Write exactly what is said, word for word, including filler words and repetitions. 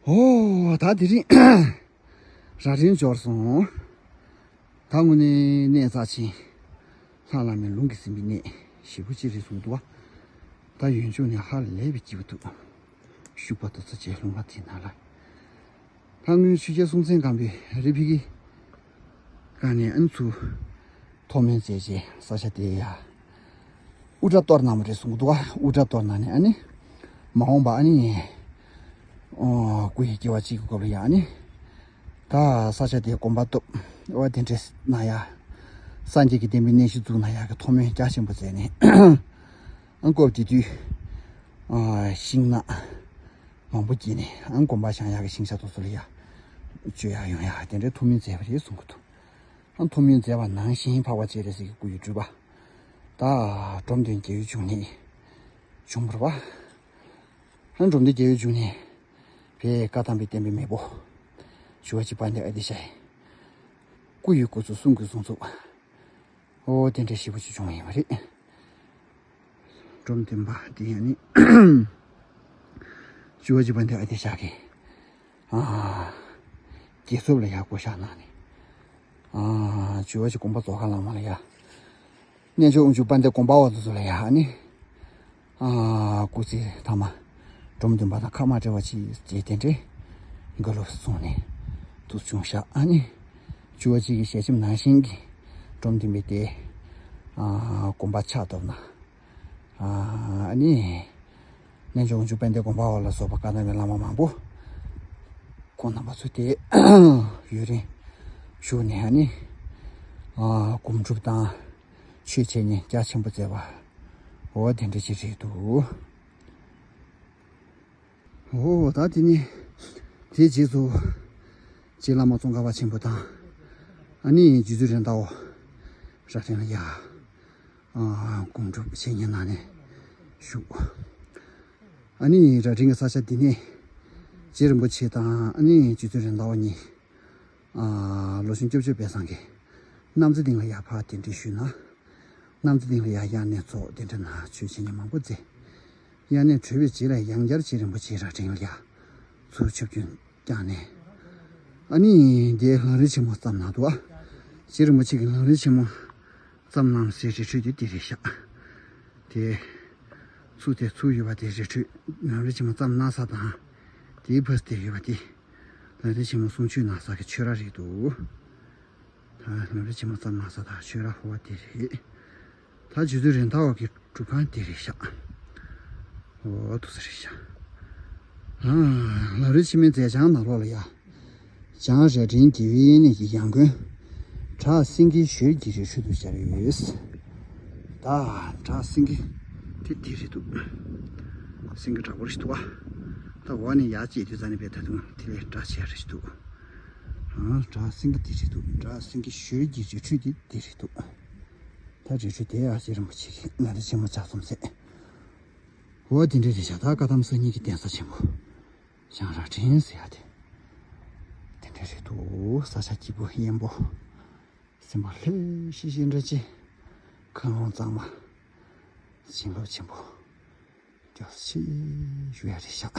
ཨོ་ད་དེ་རིང་རྭ་སྒྲེང་འབྱོར་སོང་། ད་དངོས་གནས་གནས་རྩ་ཆེན། ལྷ་བླ་མའི་ལུང་གིས་ཟིན་པའི་གནས་ཞེ་པོ་ཅིག་རེད་གསུངས་འདུག་བ། ད་ཡུལ་ཕྱོགས་ནས་ཧ་ལས་པའི་སྐྱིད་པོ་འདུག་ཤུག་པ་དུ་ཚོ་བཅས་ལུང་པ་དེ་ནང་ལ། ད་སྔོན་ཆོས་རྒྱལ་སྲོང་བཙན་སྒམ་པོས་རི་ཕུག་གི་སྒང་ནས་ཨ་ནི་ཚུར་མཐོ་དམན་མཛད་རྗེས་ས་ཆ་དེ་ཡ་དབུ་སྐྲ་གཏོར་གནང་བ་རེད་གསུངས་འདུག་བ། དབུ་སྐྲ་གཏོར་གནང་ནས་ཨ་ནི་མ་འོངས་པ་ཨ་ནི་ཨོ་སྐུ་ཡི་སྐྱེ་བ་གཅིག་གི་སྐབས་ལ་ཡ་ཨ་ནི་ད་ས་ཆ་དེ་དགོན་པ་བཏབ་ཨོ་དེ་འདྲས་གནང་ཡ། སངས་རྒྱས་ཀྱི་བསྟན་པའི་གནས་གཞི་བཙུགས་གནང་ཡ་གི་མཐོ་དམན་རྒྱ་ཆེན་པོ་མཛད་ནས་ཨ་སྐབས་དེ་དུས་ཨ་ཤིང་ནགས་མང་པོ་སྐྱེས་ནས་ཨ་དགོན་པ་བཞེངས་ཡག་གི་ཤིང་ཤག་དེ་ཚོ་ལ་ཡ་བཅོས་ཡག་ཡོང་ཡག་དེ་འདྲའི་མཐོ་དམན་མཛད་པ་རེད་གསུང་གི་འདུག་ཨ་མཐོ་དམན་མཛད་པ་ནང་བཞིན་འཕགས་པ་སྤྱན་རས་གཟིགས་ཀྱི་སྐུ་ཡི་སྤྲུལ་པ། ད་འབྲོམ་སྟོན་རྒྱལ་བའི་འབྱུང་གནས་འབྱུང་བར་བ། ཨ་འབྲོམ་སྟོན་རྒྱལ་བའི་འབྱུང་གནས་པའི་བཀའ་གདམས་པའི་བསྟན་པའི་མེས་པོ་ཇོ་བོ་རྗེ་དཔལ་ལྡན་ཨ་ཏི་ཤའི་སྐུ་ཡི་སྐུ་གཟུགས་གསུང་གི་གསུང་ཚུགས། ཨོ་དེ་འདྲ་ཞེ་པོ་ཅིག་བྱུང་བ་ཡིན་པ་རེད། འབྲོམ་སྟོན་པ་དེ་ཡང་ནི་ཇོ་བོ་རྗེ་དཔལ་ལྡན་ཨ་ཏི་ཤ་གི་ཨ་རྒྱལ་ཚབ་ལ་ཡར་བསྐོ་བཞག་གནང་ནས་ཨ་ཇོ་བོ་རྗེ་དགོངས་པ་རྫོགས་ཁ་ལ་མ་ལ་ཡ། རྣལ་འབྱོར་དབང་ཕྱུག་དཔལ་ལྡན་དགོངས་པ་འོག་ཏུ་ཚུར་ལ་ཡ་ཨ་ནི། ཨ་སྐུ་ཚེ་ཐ་མ་འབྲོམ་སྟོན་པ་དང་ཁ་མ་བྲལ་བ་ཅིག་བྱས་དེ་འདྲའི་འགོ་ལོག་སོང་ནས་དུ་བྱུང་ཤག་ཨ་ནི་ཇོ་བོ་རྗེ་གི་ཞལ་ཆེམས་ནང་བཞིན་གྱི་འབྲོམ་སྟོན་པའི་དེ་ཨ་དགོངས་པ་ཕྱག་བཏབ་ན་ཨ་ནི་རྣལ་འབྱོར་དབང་ཕྱུག་དཔལ་ལྡན་དགོངས་པ་འོག་ལ་སོགས་པ་བཀའ་གདམས་པའི་བླ་མ་མང་པོ་ཁོང་རྣམ་པ་ཚོ་དེ་ཡུན་རིང་བཞུགས་ནས་ཨ་ནི་ཨ་སྒོམ་སྒྲུབ་དང་ཆོས་འཆད་ཉན་རྒྱ་ཆེན་པོ་མཛད་པ། འོ་དེ་འདྲ་ཅིག་རེད་འདུག་འོ་ད་དེ་ནི་དེའི་རྗེས་སུ་རྗེ་བླ་མ་ཙོང་ཁ་པ་ཆེན་པོ་དང་ཨ་ནི་རྗེ་བཙུན་རེད་མདའ་བ་རྭ་སྒྲེང་ལ་ཡ་ཨ་སྒོམ་སྒྲུབ་བྱེད་མཁན་ནང་ནས་བཞུགས། ཨ་ནི་རྭ་སྒྲེང་གི་ས་ཆ་འདི་ནས་རྗེ་རིན་པོ་ཆེ་དང་ཨ་ནི་རྗེ་བཙུན་རེད་མདའ་བ་གཉིས། ཨ་ལོ་ཆེན་སྐྱབས་ཆོས་དཔལ་བཟང་གིས་གནམ་རྩེ་གླིང་ལ་ཡར་ཕར་གདན་འདྲེན་ཞུས་ན། གནམ་རྩེ་གླིང་ལ་ཡར་དབྱར་གནས་ཚོགས་གདན་འདྲེན་ན་ཆོས་འཆད་ཉན་མང་པོ་མཛད། དབྱར་གནས་གྲོལ་བའི་རྗེས་ལ་ཡང་བསྐྱར་རྗེ་རིན་པོ་ཆེ་རྭ་སྒྲེང་ལ་ཡར་ཚུར་ཆིབས་བསྒྱུར་བསྐྱངས་ནས། ཨ་ནི་འདིའི་ལམ་རིམ་ཆེན་མོ་བརྩམས་གནང་འདུག་ཨ་རྗེ་རིན་པོ་ཆེ་གིས་ལམ་རིམ་ཆེན་མོ་བརྩམས་གནང་སའི་རི་ཁྲོད་དེ་འདི་རེད་ཤག་དེ་ཚུར་དེ་ཚུར་ཡོད་པ་དེ་རི་ཁྲོད་ལམ་རིམ་ཆེན་མོ་བརྩམས་གནང་ས་དང་། དེའི་ཕར་དེ་ཡོད་པ་དེ། ལམ་རིམ་ཆེན་མོ་གསུང་ཆོས་གནང་ས་གི་ཆོས་ར་རེད་འདུག་ད་ལམ་རིམ་ཆེན་མོ་བརྩམས་གནང་ས་དང་ཆོས་ར་ཧོ་བ་དེ་རེད། ད་རྗེ་བཙུན་རེད་མདའ་བ་གི་སྒྲུབ་ཁང་དེ་རེད་ཤག་འོ་འདུག་ས་རེད་ཤག་ཨ་ལམ་རིམ་ཆེན་མོའི་མཛད་བྱང་ནང་ལོགས་ལ་ཡ། བྱང་རྭ་སྒྲེང་དགེ་བའི་དབྱེར་མེད་ཀྱི་ཡང་དགོན། བྲག་སེང་གེ་ཞོལ་གྱི་རི་ཁྲོད་དུ་སྦྱར་ཡོད། ད་བྲག་སེང་གེ་དེ་འདི་རེད་འདུག་སེང་གེ་འདྲ་པོ་རེད་འདུག་ཨ། ད་འོག་ནས་ཡར་བཅད་དུས་ཙ་ནས་བས་ད་དུང་དེ་ལས་འདྲ་ཆེ་རེད་འདུག་ཨ་བྲག་སེང་གེ་དེ་རེད་འདུག་བྲག་སེང་གེ་ཞོལ་གྱི་རི་ཁྲོད་དེ་འདི་རེད་འདུག་ད་རི་ཁྲོད་དེ་ཨ་ཅེ་རིན་པོ་ཆེ་གི་ལམ་རིམ་ཆེན་མོ་ལྕགས་རྩོམ་ཟེར། འོ་དེ་འདྲ་རེད་ཤག་ད་བཀའ་གདམས་གསར་རྙིང་གི་གདན་ས་ཆེན་པོ། བྱང་རྭ་སྒྲེང་ཟེར་ཡ་དེ། དེ་འདྲ་རེད་འདུག་ས་ཆ་སྐྱིད་པོ་དབེན་པོ། སེམས་པ་ལྷོད་ཤིག་ཤིག་འདྲ་ཅིག་ཁ་ལོང་གཙང་མ། བྱིན་རླབས་ཆེན་པོ། རྒྱ་ཆེ་ཞུ་ཡ་རེད་ཤག